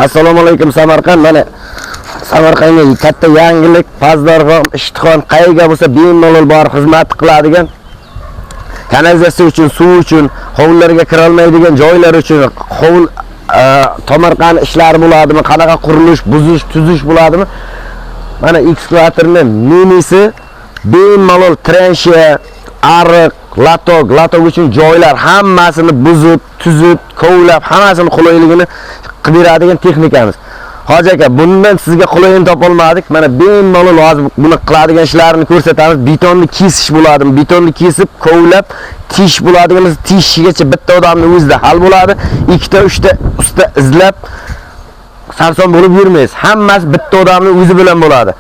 Assalomu alaykum, Samarqand. Mana Samarqandga katta yangilik, Pazdarg'om, Ishtixon, qayerga bo'lsa bemalol borib xizmat qiladigan, kanalizatsiya uchun, suv uchun, hovlilarga kira olmaydigan joylar uchun, hovli tomorqani ishlari bo'ladimi, qanaqa qurilish, buzish, tuzish bo'ladimi? Mana ekskavatorni minisi bemalol transheya, ariq, лоток, лоток uchun joylar hammasini buzib, tuzib, kovlab, hammasini qulayligini qilib beradigan texnikamiz. Hoji aka, bundan sizga qulayini topolmadik. Mana bemalol hozir buni qiladigan ishlarini ko'rsatamiz. Betonni kesish bo'ladimi? Betonni kesib, kovlab, tish bo'ladigan bo'lsa, tishigacha bitta odamning o'zida hal bo'ladi. Ikkita, uchta usta izlab sarson bo'lib yurmaysiz. Hammasi bitta odamning o'zi bilan bo'ladi.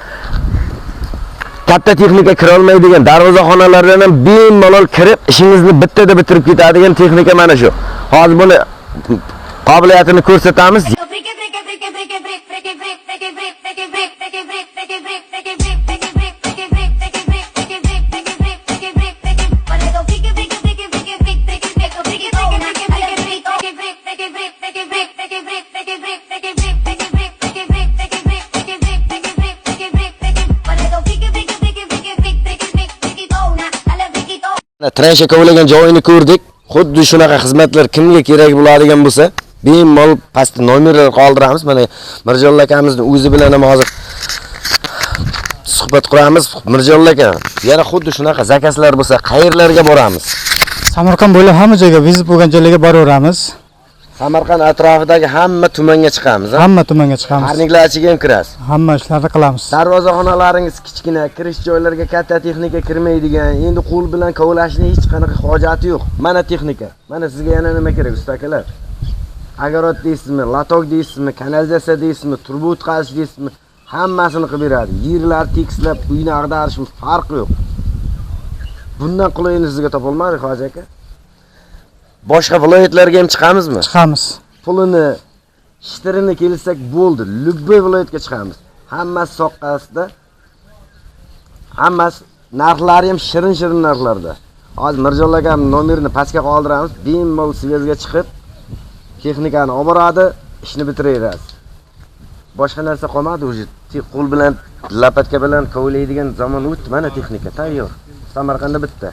Katta texnika kira olmaydigan darvozaxonalardan ham bemalol kirib, ishingizni bittada bitirib ketadigan texnika mana shu. Hozir buni qobiliyatini ko'rsatamiz. Friki, friki, friki, friki, frik, friki, frik, friki, frik, friki, frik, friki, frik, friki, frik, friki, frik, friki, frik, friki, frik, friki, frik, friki, frik, friki, frik, friki, frik, friki. Friki, friki, friki, friki, frik, friki, friki, friki, friki, friki, friki, frik, friki, frik, friki, frik, friki, frik, friki, frik, friki, frik, friki, frik, friki, frik, friki, frik, friki, frik, friki, frik, friki, frik, friki. Friki, friki, friki, friki, frik, friki, frik, friki, friki, Transheya kovlagan joyini ko'rdik. Xuddi shunaqa xizmatlar kimga kerak bo'ladigan bo'lsa, bemalol pastda nomerlar qoldiramiz. Mana Mirjalol akamizni o'zi bilan ham hozir suhbat quramiz. Mirjalol aka, yana xuddi shunaqa заказ lar bo'lsa, qayerlarga boramiz? Samarqand bo'ylab hamma joyga, вызов bo'lgan joylarga boraveramiz. Samarqand atrofidagi hamma tumanga chiqamiz, ha? Hamma tumanga chiqamiz. Parniklar ichiga ham kirasiz. Hamma ishlarni qilamiz. Darvozaxonalaringiz kichkina, kirish joylarga katta texnika kirmaydigan, endi qo'l bilan kovlashni hech qanaqa hojati yo'q. Mana texnika. Mana sizga yana nima kerak, usta akalar? Огород deysizmi, лоток deysizmi, kanalizatsiya deysizmi, truba o'tkazish deysizmi, hammasini qilib beradi. Yerlar tekislab, uyni ag'darishmi, farqi yo'q. Bundan qulayini sizga topolmadik, hoji aka. Boshqa viloyatlarga ham chiqamizmi? Chiqamiz. Pulini, ishtirini kelsak bo'ldi. Любой viloyatga chiqamiz. Hammasi soqqasida. Hammasi narxlari ham shirin-shirin narxlarda. Hozir Mirjalol akam nomerini pastga qoldiramiz. Bemalol связь ga chiqib, texnikani olib boradi, ishni bitiraverasiz. Boshqa narsa qolmadi уже. Qo'l bilan, лопатка bilan kovlaydigan zamon o'tdi. Mana texnika tayyor. Samarqandda bitta.